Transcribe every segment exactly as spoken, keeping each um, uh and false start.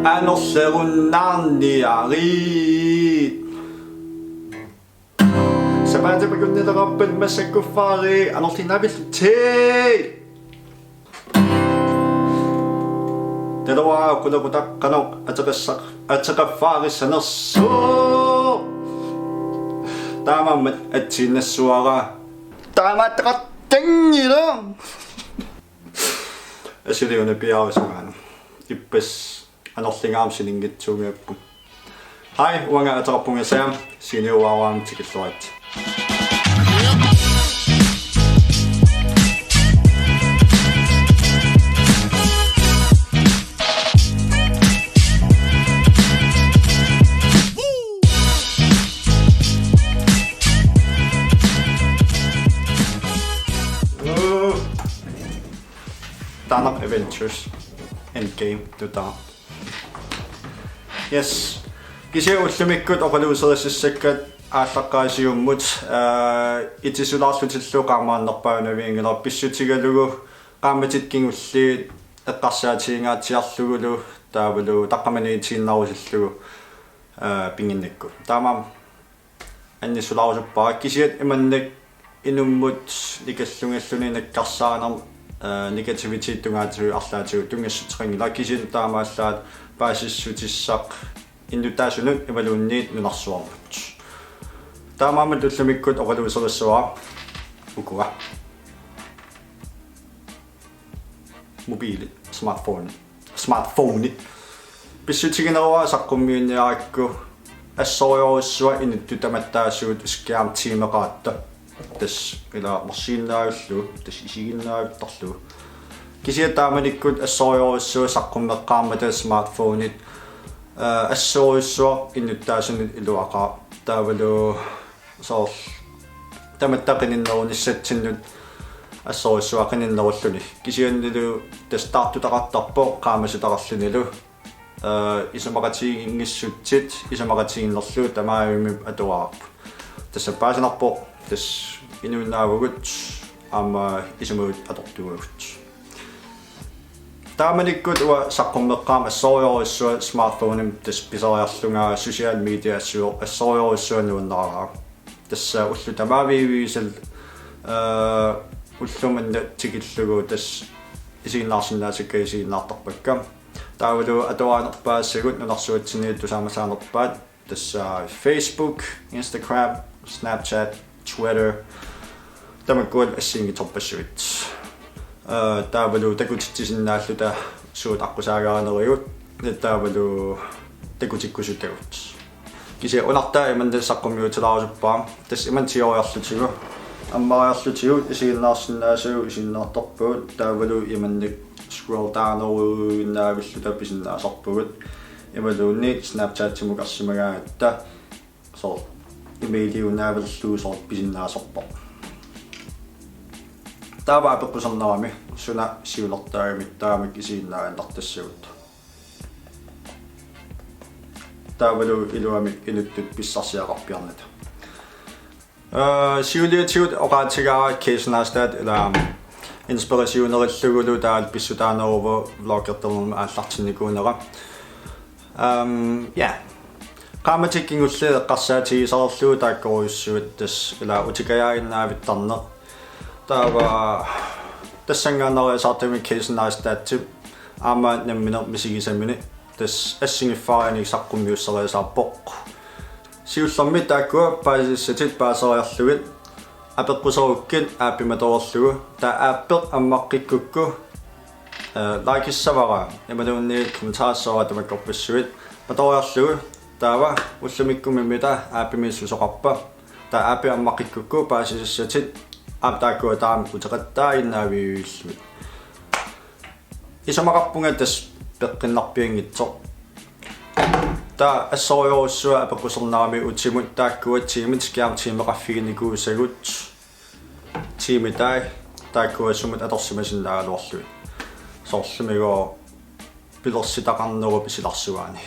Anorlerunnaarniarit. Sapaatip akunneqarpat massakkut Faari anorlinnaavillutit. Taava qulequtaq qanoq ateqassaq ateqaffaarissanersoq. Taamaammat atsiinnassavara. Taamaattoqartanngilaq. Asuli una piarusumaana. Ippassaq anorlinngaarmat sininngitsuumiuppunga. Hej, uanga ateqarpunga Sam, Siniuaruam tikilluaritsi. Taanna Avengers Endgame tutaa. Yes. Kisianni ullumikkut oqaluuserisassakkat aallaqqaasiummut, aa, itisulaarlutillu qaammaannerpaajunavianngilaq pissutigalugu qaammatit kingulliit eqqarsaatigingaatsiarlugulu taavalu taqqamaniitiinnarusullugu, aa, pinnginnikkut. Taamaammat annissulaarusuppara kisianni imannak inummut nikallungilluni nakkarsaanermut, aa, negativitet tungaatigut arlaatigut tunngassuteqanngilaq kisianni taamaallaat paasissutissaq innuttaasunut imaluunniit nunarsuarmut. Taamaammat ullumikkut oqaluuserissavara ukua. Mobilit, smartphone, smartphoneit. Pissutigineruara saqqummiunniarakku assorujussuaq inuttut tamattaasugut skærmtimeqaratta. Tassa ila marsiinnaavilluni, tassa isiginnaavittarlugu. Kisianni taamanikkut assorujussuaq saqqummeqqaarmata smartphoneit, aa, assorujussuaq innuttaasunut iluaqaaq. Taavalu soorlu tamatta qininnerunissatsinnut assorujussuaq qininnerulluni. Kisiannili tassa taartutaqartarpoq qaamasutaqarlunilu. Aa, isumaqatigiinngissutsit, isumaqatigiinnerlu tamarmik atuarput. Tassa paasinarpoq, tassa inuinnaavugut, aamma isumagut atortuuagut. Taamanikkut uanga saqqummeqqaarama assorujussuaq smartphonemi tassa pisariarlunga social media assuoq assorujussuaq nuannaraara. Tassa ullut tamaviisa, aa, ullumimut tikillugu tassa isiginnaarsinnaasakka isiginnaartarpakka. Taavalu atuarinerpaassagut nunarsuatsinni tusaamasaanerpaat tassa Facebook, Instagram, Snapchat, Twitter. Tamakkualu assigiinngitsorpassuit. Aa, taavalu takutitsisinnaalluta suut aqqusaagarinerpagut. Taavalu takutikkusutagut. Kisianni unartaa imannak saqqummiutilaarusuppara. Tassa imannak tioriarlutigu, ammariarlutigu isiginnaarsinnaasagut isiginnaartarpagut taavalu imannak scroll downeruinnaavilluta pisinnaasarpugut. Imaluunniit Snapchatsimut karsimagaangatta soorlu emailiunnaavillugu soorlu pisinnaasarpoq. Taava apeqqusernerami suna siunertaagami taama isiginnaaginnartassagut. Taavalu iluamik inuttut pissarsiaqarpiarnata. Aa, siuliatigut oqaatigaara Casey Neistat ila inspirationerillugulu taavalu pissutaaneruvoq vloggertarnermut aallartinnikuunera. Aam, ja. Qaammatit kingulliit eqqarsaatigisarlugu taakkorujussuit tassa ila utikajaaginnaavittarneq. Taava tassanngaannariasaartumik Casey Neistatip aamma nammineq misigisamini tassa assigiiffaarianik saqqummiusseriasaarpoq. Siullermik taakkua paasisassatit paaseriarlugit apeqquserukkit appimatoorlugu, taava appeq ammaqqikkukku, eh, likissavara imaluunniit kommentarissavara tamakkorpassuit matooriarlugu, taava ullumikkut mimita appimi susoqarpa? Taava appi ammaqqikkukku paasisassatit aamma taakkua taama uteqattaaginnaaviuillugit. Isumaqarpunga tassa peqqinnarpianngitsoq. Taava assorujussuaq apeqqusernerami utimut taakkua tiimit skærmtimeqarfiginikuusagut. Tiimitai taakkua sumut atorsimasinnaagaluarlugit. Soorlumi pilersitaqarnerup silarsuaani.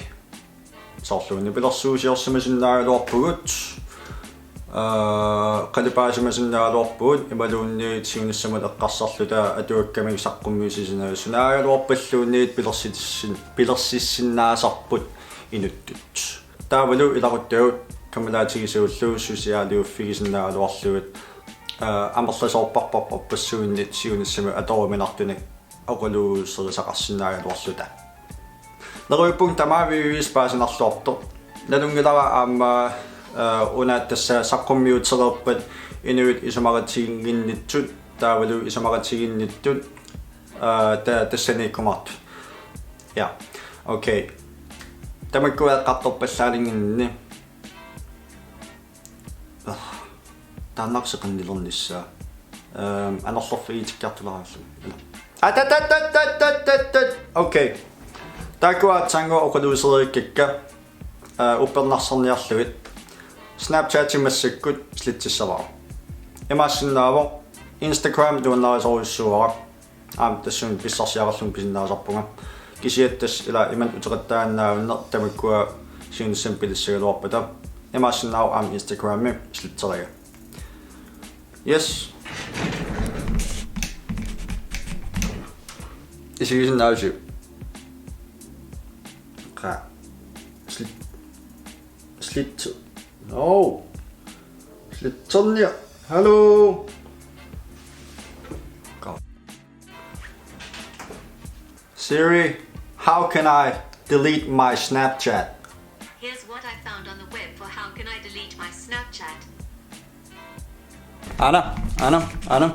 Soorluuna pilersuusiorsimasinnaagaluarpugut. Aa, qalipaasimasinnaagaluarpugut imaluunniit siunissamut eqqarsarluta atuakkamik saqqummiussisinnaagaluarpalluunniit pilersitsin-, pilersissinnaasarput inuttut. Taavalu ilaquttagut kammalaatigisagullu susiaaliuffigisinnaaluarlugit, aa, amerlasoorparparpassuunniit siunissami atoruminartunik oqaluuserisaqarsinnaagaluarluta. Neriuppunga tamaviivis paasinarluartoq. Nalunngilara aamma, aa, una tassa saqqummiutereerpat inuit isumaqatiginnginnitsut, taavalu isumaqatiginnginnitsut, aa, ta-, tassaniikkumaartut. Ja, okay. Tamakkua eqqartorpallaalinnginninni. Aa, taannarsi qannilernissaa. Ehm, anerlerfigitikkiartulaarallu. Ila. Atat, atat, atat, atat, atat. Okay. Taakkua aatsaannguaq oqaluuseriikkakka, aa, uppernarsarniarlugit. Snapchatimi massakkut slitsissavara. Imaassinnaavoq Instagram nuannarisorujussuuara. Aamma tassunga pissarsiaqarlunga pisinnaasarpunga. Kisianni tassa ila imannak uteqattaannaavunneq tamakkua siunissami pilissagaluarpata. Imaassinnaavoq aamma Instagramimi slitseriga. Yes. Isigisinnaavisiuk? Qaa. Slit-, slit-, no. Slitserniaq. Hallo. Go. Siri, how can I delete my Snapchat? Here's what I found on the web for how can I delete my Snapchat. Aana, aana, aana.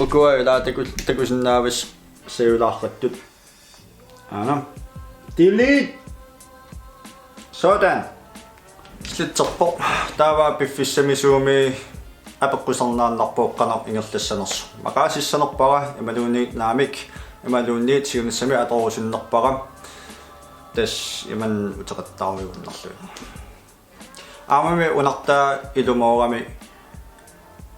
Ukua ila taku-, takusinnaavasi sajuulaarluttut. Aana. Delete. Sådan. Slitserpoq. Taava piffissami Zoomimi apeqqusarnaannarpoq qanoq ingerlassanersoq. Maqaasissanerpara imaluunniit naamik, imaluunniit siunissami atorusunnerpara. Tassa imannak uteqattaarujunnarlugit. Aammami unartaa ilumoorami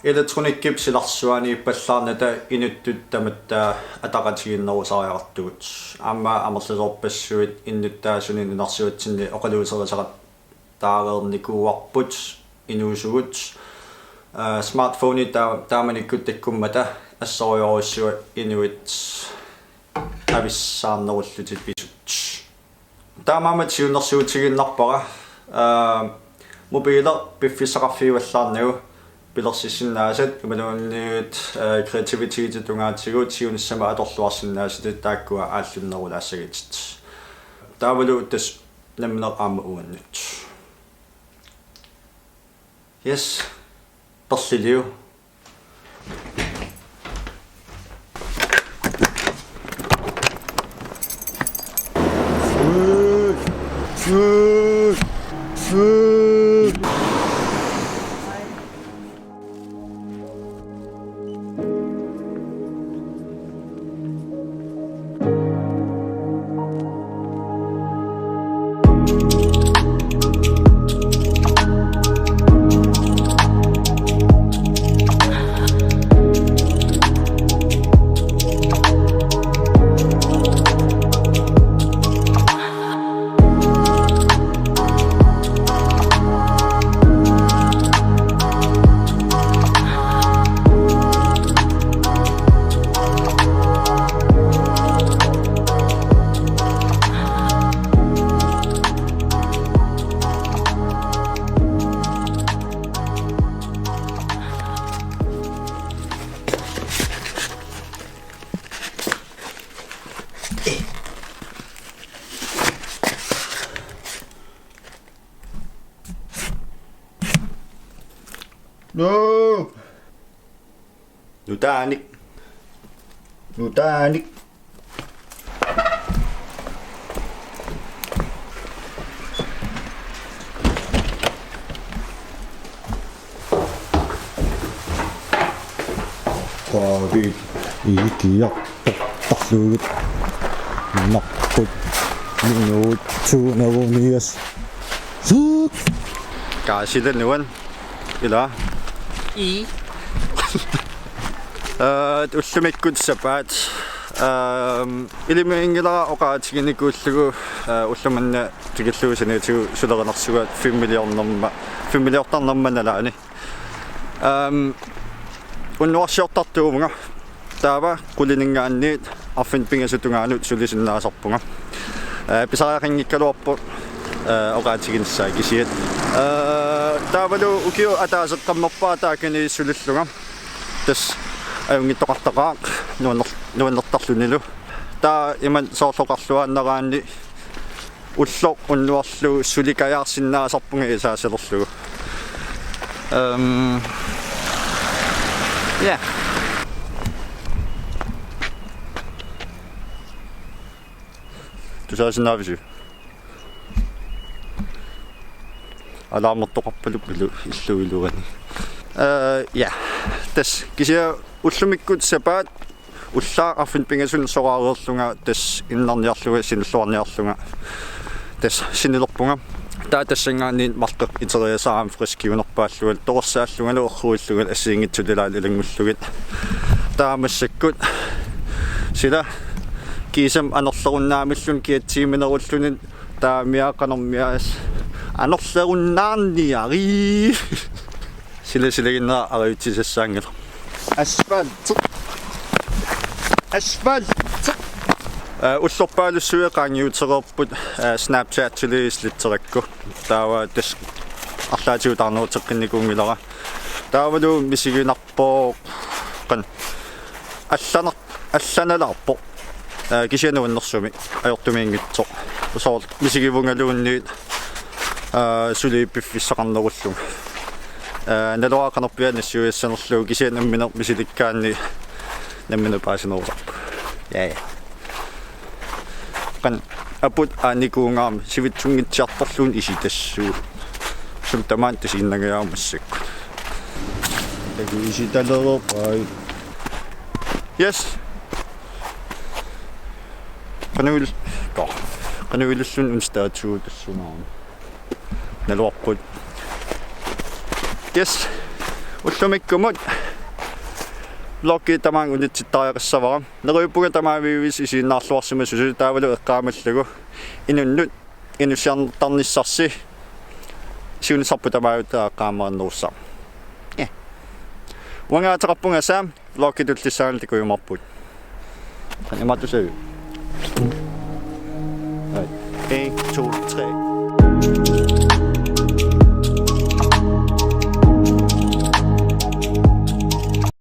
elektronikkip silarsuaniippallaarnata inuttut tamatta ataqatigiinnerusariaqartugut. Aamma amerlasoorpassuit innuttaasuni nunarsuatsinni oqaluuserisaqattaareernikuuarput inuusugut. Aa, smartphone taa-, taamanikkut takkummata assorujussuaq inuit avissaarnerullutik pisut. Taamaammat siunnersuutigiinnarpara, aa, mobiileq piffissaqarfigivallaarnagu pilersissinnaasat imaluunniit, aa, kreativitetit tungaatigut siunissami atorluarsinnaasatit taakkua aallunnerulaassagatit. Taavalu tassa nammineq aamma uannut. Yes. Perliliu. No. Nutaanik. Nutaanik. Qaavit ikiartortarlugit. Naqqut. Minuut. Suunavunias. Suut. Kaasilanuan. Ila. I. Aa, ullumikkut sapaat. Aam, ilimaginngilara oqaatiginikuullugu, aa, ulloq manna tikillugu saniatigut sulerinersugaat filmiliornerma, filmiliortarnerma nalaani. Øhm, unnuarsiortartuuvunga. Taava qulininngaanniit arfineq-pingasut tungaanut sulisinnaasarpunga. Øh, pisariaqanngikkaluarpoq, øh, oqaatiginissaa kisiat. Øh, taavalu ukiut ataaseq qammerpaaq taakani sulillunga. Tassa ajunngitsoqartaqaaq nuanner-, nuannertarlunilu. Taava imannak soorlu oqarluaannaraanni ulloq unnuarlu sulikajaarsinnaasarpunga isaasalerlugu. Øhm, ja. Tusaasinnaavisi? Alarmertoqarpaluppilu illup iluani. Øh, ja. Tassa kisianni ullumikkut sapaat ullaaq arfineq-pingasunut soraarlunga tassa innarniarlunga sinilluarniarlunga tassa sinilerpunga. Taava tassanngaanniit marluk iteriasarami friskiunerpaallungalu toqqorsaallungalu erruillungalu assigiinngitsut ilaat ilanngullugit. Taava massakkut sila kiisami anorlerunnaamilluni kiatsiiminerulluni taamia qanormia anorlerunnaarniarit. Sila silaginnera arajutsisassaanngilaq. Asfalt. Asfalt. Øh, ullorpaalussuit qaangiutereerput, øh, Snapchatili islitserakku. Taava tassa arlaatigut taarneruteqqinnikuunngilara. Taavalu misiginarpoq qanoq allanar-, allanalaarpoq. Øh, kisianni nuannersumik ajortumiinngitsoq. Soorlu misigivungaluunniit, øh, suli piffissaqarnerullunga. Øh, naluara qanorpiaq nassiuissanerlugu kisianni nammineq misilikkaanni nammineq paasinerusarpoq. Ja, ja. Qanoq aput aanikuungaarmat sivitsunngitsiartorluunniit isitassuugut. Sumi tamaani tasiinnangajaarmat massakkut. Taku isitalereerpai. Yes. Qanoq il-, ko. Qanoq ililluni onsdagsuugut tassuunaarmat. Naluarput. Yes. Ullumikkumut vlogi tamaanga unitsittariaqassavara. Neriuppunga tamaviisa isiginnaarluarsimasoq taavalu eqqaamallugu inunnut inussiartarnissarsi siunissarput tamaviisa eqqaamanerussaaq. Ja. Uanga ateqarpunga Sam, vlogi tullissaani takujumaarpugut. Qanoq imaattussaaviuk? Hej. En, to, tre.